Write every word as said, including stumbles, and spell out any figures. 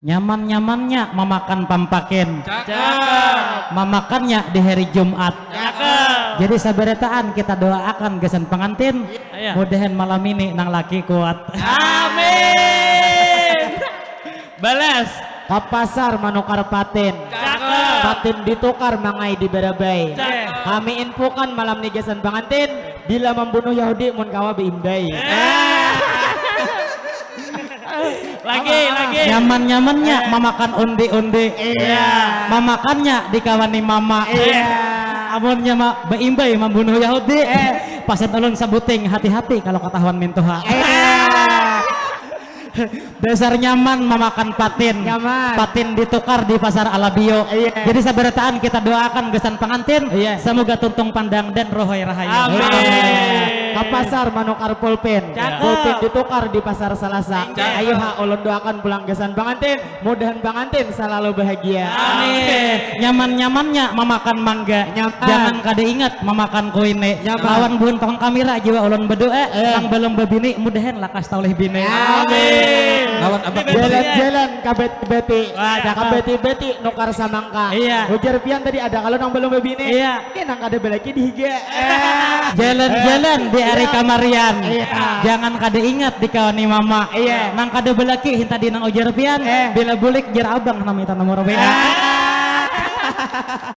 Nyaman-nyamannya mamakan pampakin. Cakep. Mamakannya di hari Jumat. Cakep. Jadi sabarataan kita doaakan gasan pangantin. Iya. Mudahan malam ini nang laki kuat. Amin. Balas. Ka pasar manukar patin. Cakep. Patin ditukar mangai di barabai. Cakep. Kami infokan malam ni gasan pangantin, bila mambunuh Yahudi mun kawa baimbai. Eh. Lagi, lagi. Nyaman-nyamannya mamakan undi-undi. Iya. Mamakannya dikawani mama. Iya. Amunnya ma baimbai mambunuh Yahudi. Pasan ulun sabuting, hati-hati kalau katahuan mintuha. Dasar nyaman mamakan patin. Nyaman. Patin ditukar di pasar Alabio. Iya. Jadi sabarataan kita doaakan gasan pangantin. Iya. Semoga tuntung pandang dan rohoi rahayu. Amin. Ka pasar manukar pulpin. Cakep. Pulpin ditukar di pasar Salasa. Cakep. Ayu ha ulun doakan pulang gasan pangantin. Mudahan pangantin salalu bahagia. Amin. Nyaman-nyamannya mamakan mangga. Nyaman. Jangan kada ingat mamakan kuini. Nyaman. Lawan buhan tukang kamera jiwa ulun berdoa. Eh. Nang belum babini mudahan lakas taulih bini. Amin. Lawan Jalan-jalan ka beti-beti. Wah, cakep. Ka beti-beti nukar samangka. Iya. Ujar pian tadi ada kalau nang belum babini. Iya. Ini nang kada balaki di higa. Jalan-jalan di hari Iya. kamarian. Iya. Jangan kada ingat dikawani mama. Iya. Nang kada balaki hinta di nang ujar pian. Eh. Bila bulik jar abang nang minta nomor W A.